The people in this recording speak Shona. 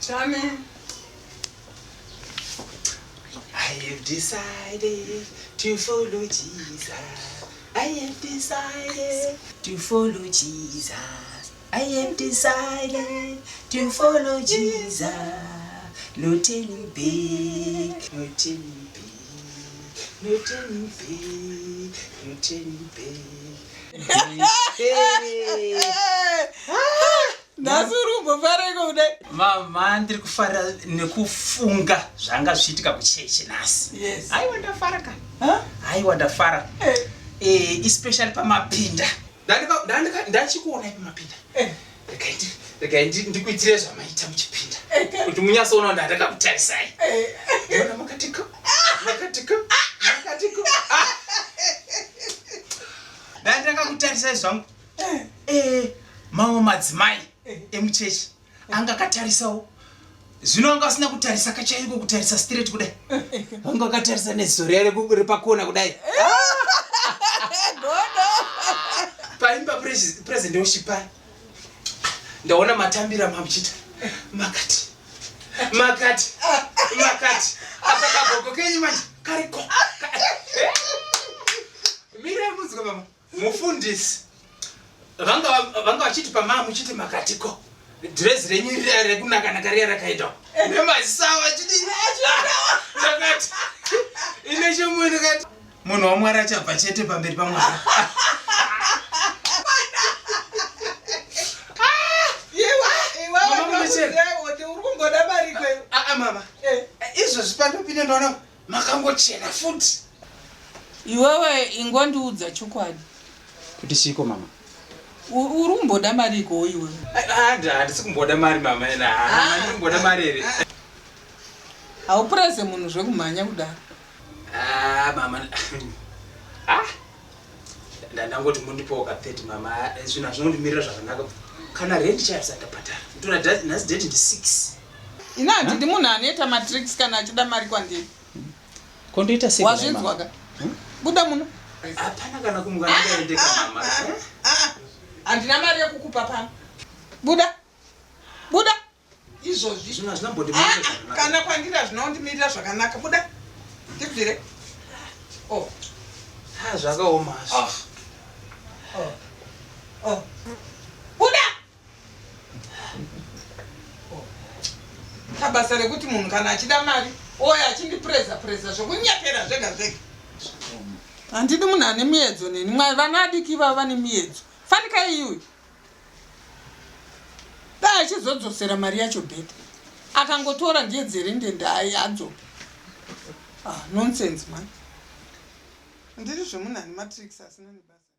Tami. I have decided to follow Jesus. I have decided to follow Jesus. I have decided to follow Jesus. No turning back, no turning back, no turning back, no turning back. Hey. Nhasi uri kumbofareko kudai? Mama, ndiri kufarira nekufunga zvanga zvichiitika kuchechi nhasi. Yes. Aiwa ndafara ka. Huh? Aiwa ndafara. Eh. Eh, especially pamapinda. Ndachikuonai pamapinda. Eh. Regai ndikuitire zvamaita muchipinda. Eh. Kuti munyatsoona kuti ndakakutarisai. Eh. Ndaona makatiko. Makatiko. Makatiko. Ah. Ndandakakutarisai zvangu. Eh, mamwe madzimai emuchechi anga akatarisawo zvino anga asina kutarisa kachaiko kutarisa straight kudai anga akatarisa neziso riya repakona kudai Godo. Paimba president worship ndaona matambira mamuchita makati makati makati apa kagogo kenyu manje kariko. Eh? Mirai munzwe mama mufundisi vanga vachiti pamaa muchiti makatiko dhirezi renyu riya rekunakanaka riya rakaita nemaziso vachiti ndakati ine chimwe ndakati munhu waMwari achabva chete pamberi paMwari. Iwe, iwe. Mama, munochena. Kuti uri kumboda mari kweyo. Aa mama, izvozvi pandopinda ndaona makangochena futi. Iwewe ingondiudza chokwadi. Kuti chiko mama? Uri kumboda mari ikowo iwewe? Handisi kumboda mari mama ena, handiri kumboda mari here? Haupureze munhu zvekumhanya kudaro. Ah, mama, ah, ndangoti mundipowo ka 30 mama. Zvinhu hazvinondimirira zvakanaka, kana rent chayo hasati ndabhadhara. Ndona nhasi date ndi 6. Ina handidi munhu anoita matricks kana achida mari kwandiri. Kondoita sei? Wazvinzwa ka? Buda muno. Hapana kana kumuka ndingaendeka mama. Eh? Handina mari yekukupa pano. Buda, buda izvozvi. Zvinhu hazvinambondimirira Ah, zvakanaka. Kana kwandiri hazvina kundimirira zvakanaka. Buda ndibvire. Oh. Ah, zvakaoma hazvo. Oh. Oh. Oh. Buda. Oh. Kabasa rekuti munhu kana achida mari oyo achindipureza pureza zvekunyepera zvega zvega. Handidi munhu ane miedzo neni. Mwai vana adiki ivavo vane miedzo. Fanika iuyu dai achizodzosera mari yacho better. Akangotora ndiye dzerendende adzoka. Ah, nonsense man. Ndiri zvemunhu ane matricks asina nebasa.